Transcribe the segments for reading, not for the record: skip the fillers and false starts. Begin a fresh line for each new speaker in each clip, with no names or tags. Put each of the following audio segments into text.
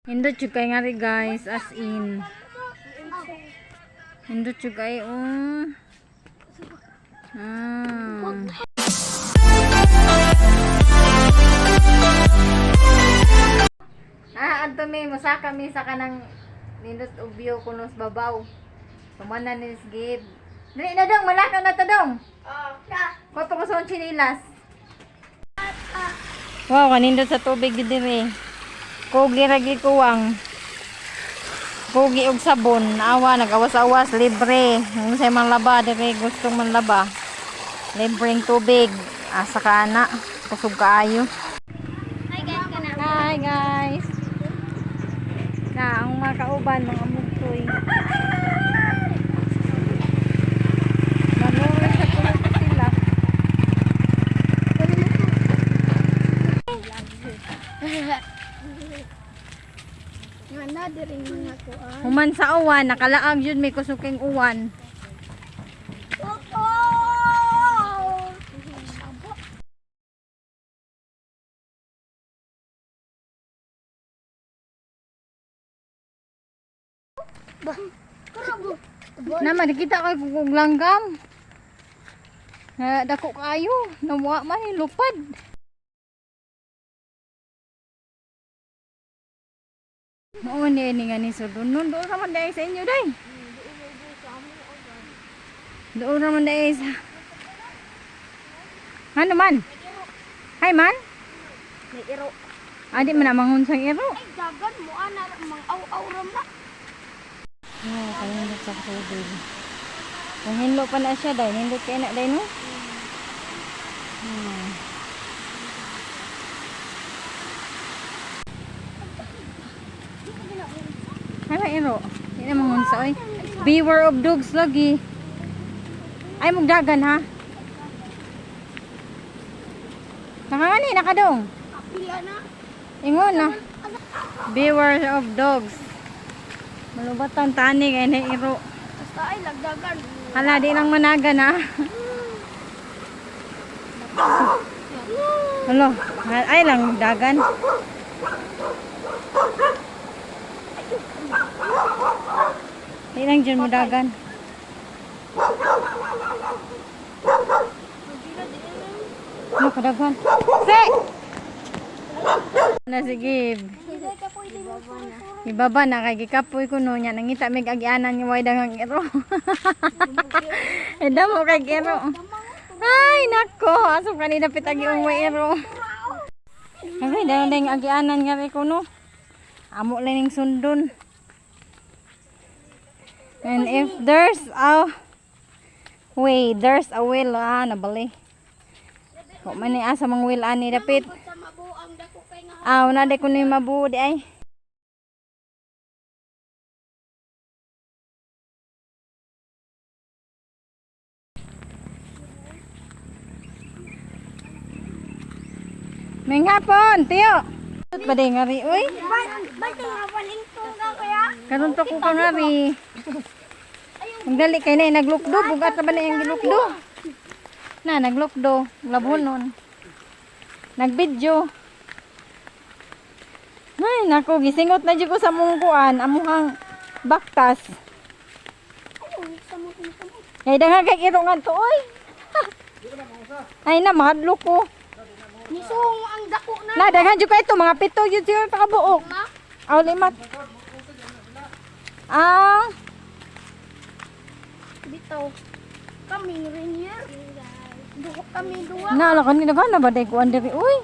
Nindot jud kay ngari, guys, as in. Nindot jud kay, oh. Ah. Ah, adto mi musaka mi sa kanang nindot og view kuno sa babaw. Tumana ni Gib. Dili na dong, malakaw na ta dong. Kuha pa ko sa akong tsinilas. Wow, kanindot sa tubig gid diri. Kugi ra gid kuwang. Kugi og sabon, awa nagawas-awas libre. Kung sa manlaba diri gustong manlaba. Libreng tubig. Asa ka na, kusog kaayo.
Hi guys, kana.
Hi guys. Na ang mga kauban mga mugtoy. Manuwi sa kulot sila.
Nga na diri mga kuan.
Human sa uwan, nakalaag yun may kusuking uwan.
Opo. Ba. Karabo.
Na makikita kay kung langgam. Na dako kaayo, nawa man yung lupad. Mao ni ni nga ni sudon nun doon ra man dai sa inyo day. Doon ra man dai sa. Ano man? Hi man?
May iro.
Adi man na mangun sang iro.
Ay dagan mo ana mang aw-aw ram na.
Oh, kanindot sa tubig. Kung hinlo pa na siya day, nindot kay na day no. Ay, may iro. Di na mangunsa, oy. Beware of dogs lagi. Ay, mugdagan ha. Nakangani, nakadong.
Kapila na.
Ingon na. Beware of dogs. Malubatan tani kay na iro.
Basta ay lagdagan.
Hala, di lang managan ha. Hala, ay lang dagan. Di lang dyan mo dagan. Ano kadagan? Se! Na sige. Ibaba na kay gikapoy ko no nya nangita mig agianan nga way daghang iro. Eh damo kay iro. Ay nako, aso kanina pit agi ang way iro. Ay dahil ding agianan nga ri ko no. Amo lang ning sundon. And if there's a way, there's a will, ah, nabali. Wa man ni asa mang will ani dapit.
Sa mabuang dako kay nga.
Ah, una di ko ni mabuo di ay. May hapon, tiyo. Ba di nga ri, uy?
Ba nga walingtong ka kaya?
Karon to ko ka nga ri. Ang dali kay na naglukdo, bugat na ba na yung gilukdo? Na naglukdo, labhon nun. Nagbidyo. Ay, nako, gisingot na jud ko sa mong kuan, amuhang baktas. Kay daghan kay iro nga to, oy. Ay na, mahadlok ko.
Nisong ang dako na.
Na, daghan jud kay ito, mga pito jud siguro kabuok. Aw, lima. Ah,
Bitaw. Kami rin here. Duha kami duha.
na, ala kanina ka na ba day kuan diri, uy.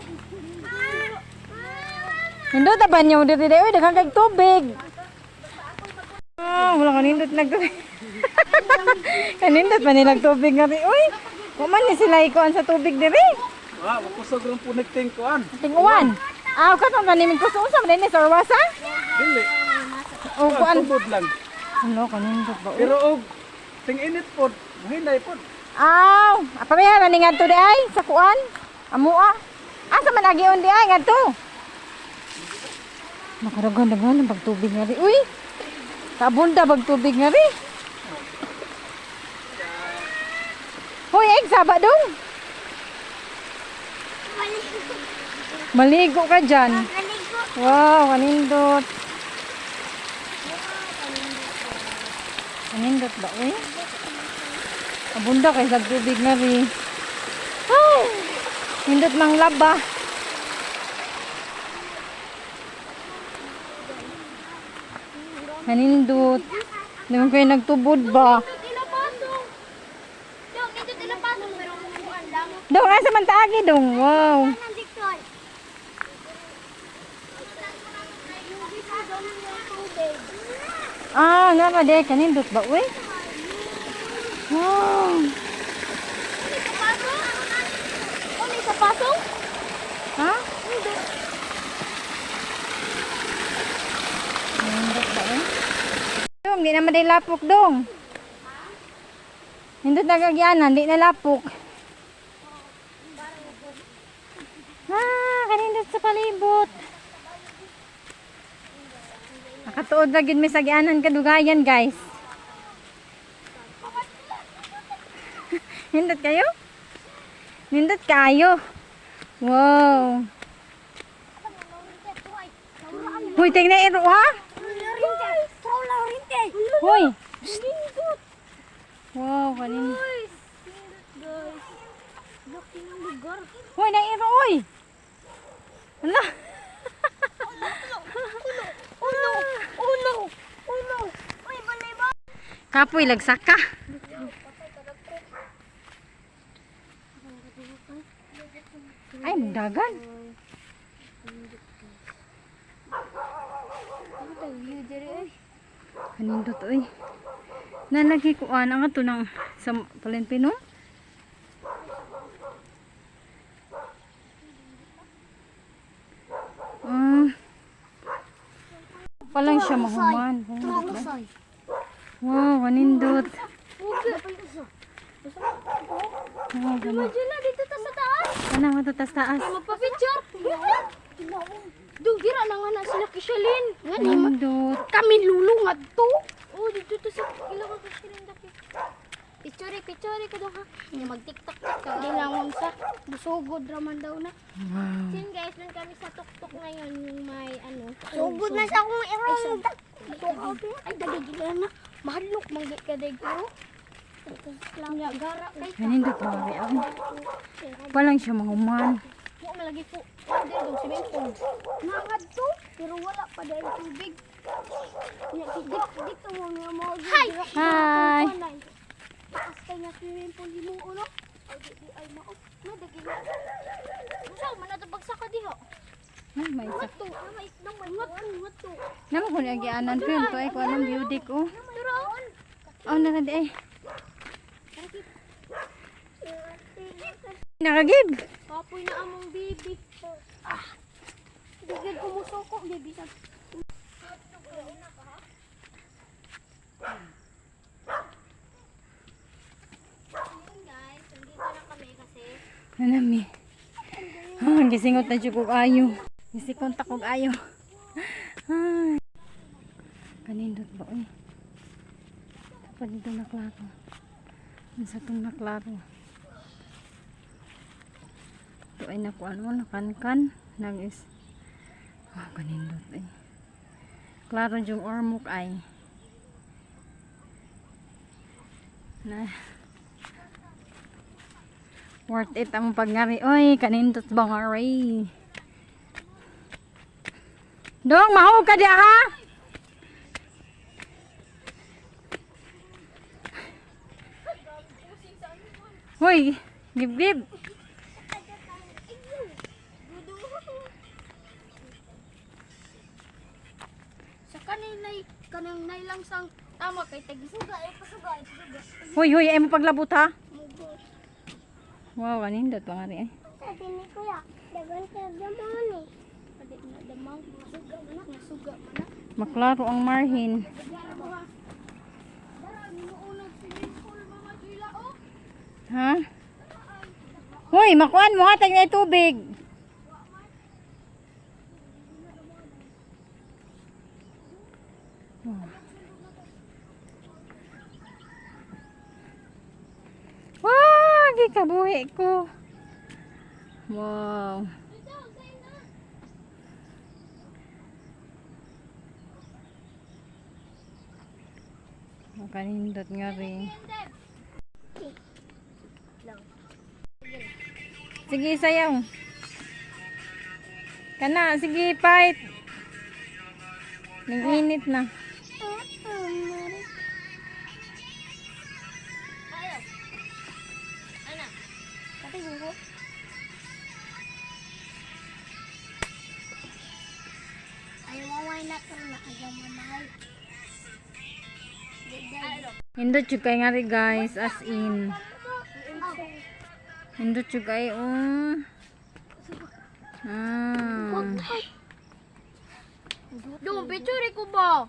Nindot ba niyo diri day, uy, daghan kay tubig. Ah, wala kanindot nagtubig. Kanindot man nilang tubig nga ri, uy. Wa man ni sila ikuan sa tubig diri.
Ah, kusog rin po nagting kuan.
Tinguan. Ah, katong kaniming kuso unsa man ni sa Orwasa?
Dili.
O kuan.
Tubod lang.
Ano kanindot ba? Uy?
Pero og ting init pod, mahinay pod.
Aw, pareha ra ni ngadto di ay sa kuan. Amua. Asa man agion di ay ngadto? Makaragan-dagan ang pagtubig nga ri. Uy. Kabunda pagtubig nga ri. Hoy, egg saba dong. Maligo ka dyan.
Maligo.
Wow, kanindot. Anindot ba, uy? Abunda kay sa tubig nga ri. Ay! Nindot mang laba. Nanindot. Di man kayo nagtubod ba?
Nindot ilapasok. Dong, nindot ilapasok pero umuan lang.
Dong, asa man taagi dong? Wow.
Nandiktoy.
Ah, nga ba de, kanindot ba, uy? Wow.
Ano sa pasok?
Ha? Nindot ba, uy? Dong, di naman day lapok, dong. Nindot na kagyanan, di na lapok. Ah, kanindot sa palibot. Nakatuod na gyud mi sa gianan kadugayan, guys. Nindot kayo? Nindot kayo. Wow. Hoy, tingnan iro ha. Hoy. Wow, kanin. Hoy, nairo oy. Ala. Kapoy lagsak ka. Ay, dagan. Kanindot oy. Nalagi ko ang ato ng sa Palenpino. Ah. Palang siya mahuman. Wow, kanindot. Wow, ganun.
Dito ta sa taas.
Ano nga to taas taas?
Magpa-picture. Dugira na nga na sila Kishalin.
Kanindot.
Kami lulungad to. Oh, dito to sa ila ka Kishalin daki. Picture, picture ka daw ha. Nga mag-TikTok ka. Di lang sa busugod raman daw na.
Wow.
So yun guys, nun kami sa tuktok ngayon yung may ano. Sugod na sa akong irong. Ay, dali gila na. Mahadlok man gid ka day ko. Lang ya gara kay
Kanindot ba ako? Palang siya mahuman.
Wa malagi po. Dili dong swimming pool. Nangad to, pero wala pa dahil tubig. Nya dito mo nga mo. Hi.
Hi.
Taas kay nga swimming pool himo uno. Ay di di ay mao. Na dagi na. Usa man ato bagsak ka diha.
Ay, may isa.
Ngadto, na may isdang man ngadto, ngadto.
Naman ko niagianan ko yun to ay ko anong beauty ko.
Pero
Oh, nakadi ay. Nakagib.
Kapoy na among bibi. Ah. Bigyan ko musuko, bibi sa. Guys, nandito na kami kasi
Anami. Ah, gisingot na jud kog ayo. Gisikon ta kog ayo. Ay. Kanindot ba oy? Dapat dito na klaro. Unsa tong naklaro? Ito ay nakuan mo, nakankan. Nag is. Oh, kanindot ay. Klaro yung ormok ay. Na. Worth it ang pagngari. Oy, kanindot ba nga ray? Dong, mahog ka diya ha? Hoy, gib gib.
Sa kaninay kanang nailang sang tama kay tagisuga ay pasuga ay pasuga.
Hoy, hoy, ay mo paglabot ha. Wow, kanindot ba nga rin eh.
Sabi ni kuya, dagan kay damon eh. Pwede na damang masuga man na, masuga man na.
Maklaro ang marhin.
Dara nimuunag swimming pool mga jila oh.
Ha? Hoy, makuan mo hatag na tubig. Wow, gikabuhi ko. Wow. Kanindot nga rin. Sige, sayaw. Kana, sige, fight. Ning init na.
Ayo. Ana. Kati ko. Ay, mamay na to na ayaw mamay.
Nindot jud kay nga rin, guys, as in. Nindot jud kay oh. Ah.
Dong, picture ko ba?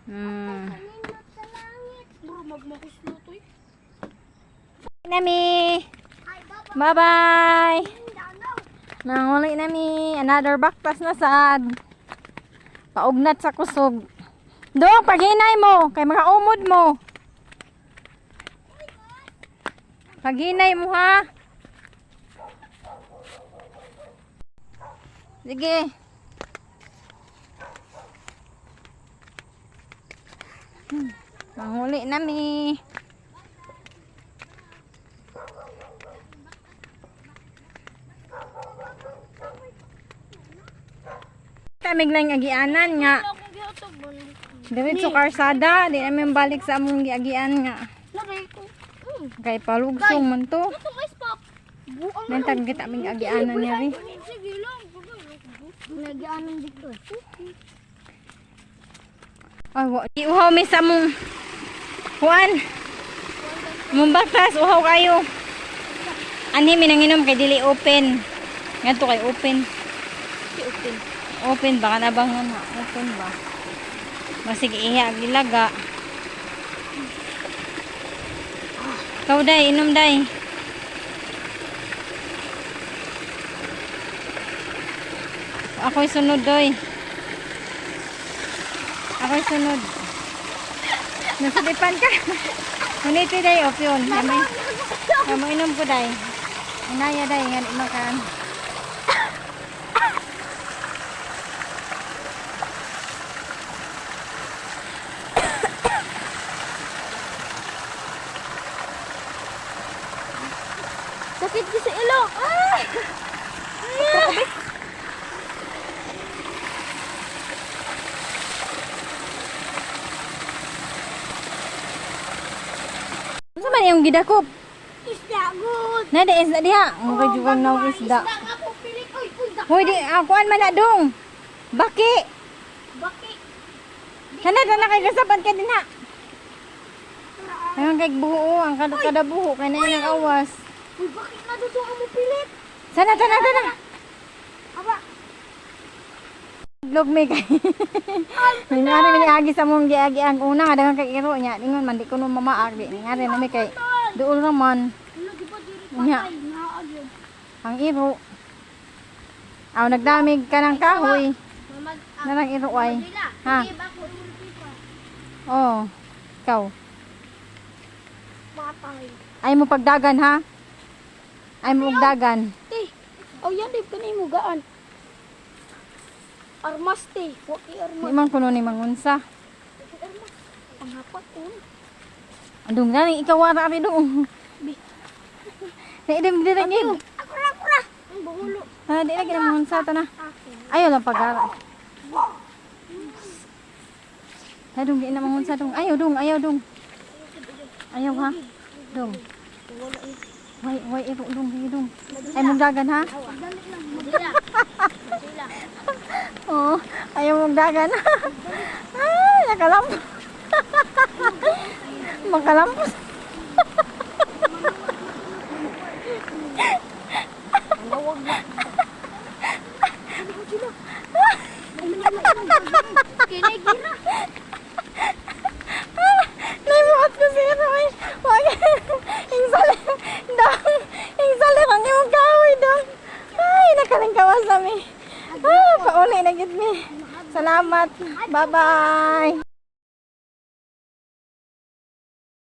Kanindot sa langit. Bro, magmakuslo to eh.
Nami.
Ay, baba.
Bye-bye.
Danaw.
Nanguli nami. Another baktas na sad. Paugnat sa kusog. Dong, paghinay mo. Kay makaumod mo. Paghinay mo ha. Sige. Manghuli nami. Tamig lang agianan nga.
Akong gihatag ba?
Diretso karsada, di namin balik sa among giagian nga.
Naray ko.
Kay palugsong man to.
Itong ice pop. Buang
Nantag kita aming agianan niya ri.
Sige lang. Nagianan dito.
Ay, wa. Di uhaw mi sa among kuan. Among baktas, uhaw kayo. Ani mi nanginom kay dili open. Ngadto kay open.
Open.
Open ba kana bang na open ba? Masig iha gilaga. Ikaw day, inom day. Ako'y sunod doy. Ako'y sunod. Nasudipan ka. Nguniti day, op yun. Kamo inom ko day. Inaya day, nga di makan.
Sakit ko sa ilong. Ah!
Ano man yung gidakop?
Isda, good.
Na di isda diha. Ang kay juwang na isda.
Isda nga po, pilit. Uy, uy, dak.
Hoy di akuan man na dong. Baki.
Baki.
Kana na kay kasapan ka din ha. Ang kay buho ang kada kada buho kay na ang awas.
Uy, bakit na dito ang pilit?
Sana tana tana.
Aba.
Log may kay. Ngari mi agi sa mong giagi ang una nga daghang kay iro nya ingon man di ko no mamaag di ngari na mi kay duol ra man
Ano, di ba diri
Nya.
patay? Naa yun.
ang iro. Aw nagdamig ka ng kahoy.
Mamag,
Narang iro ay. Ha?
Hindi ba ako ulpi pa?
Oh. Ikaw.
Patay.
Ay mo pagdagan ha? Ay mo pagdagan.
Te, oh yan, di ka na imugaan. Armas, te. Huwag
Di
i-armas.
man kuno ni mangunsa.
Armas. Panghapat, oh.
Andong gani ikaw wara ari dong.
Bi.
Naidim di lang yun.
Ako na, ako na. Ang buhulo.
Ah, di lagi na mangunsa ta na.
Ako.
Ayaw lang pagara. Ay dong di na mangunsa dong. Ayaw dong, ayaw dong. Ayaw ha. Dong. Way way iro dong, sige dong. Ay mong dagan ha.
Dali lang. Madila. Madila.
Oo, ayaw mong dagan. Ay, nakalampos. Makalampos.
Kinigira.
Naimuot ko siya sa may... Wag. Ingsal. Dong. Ingsal ang imong kahoy, dong. Ay, nakalingkawas na mi. Ah, pauli na gid mi. Salamat. Bye-bye.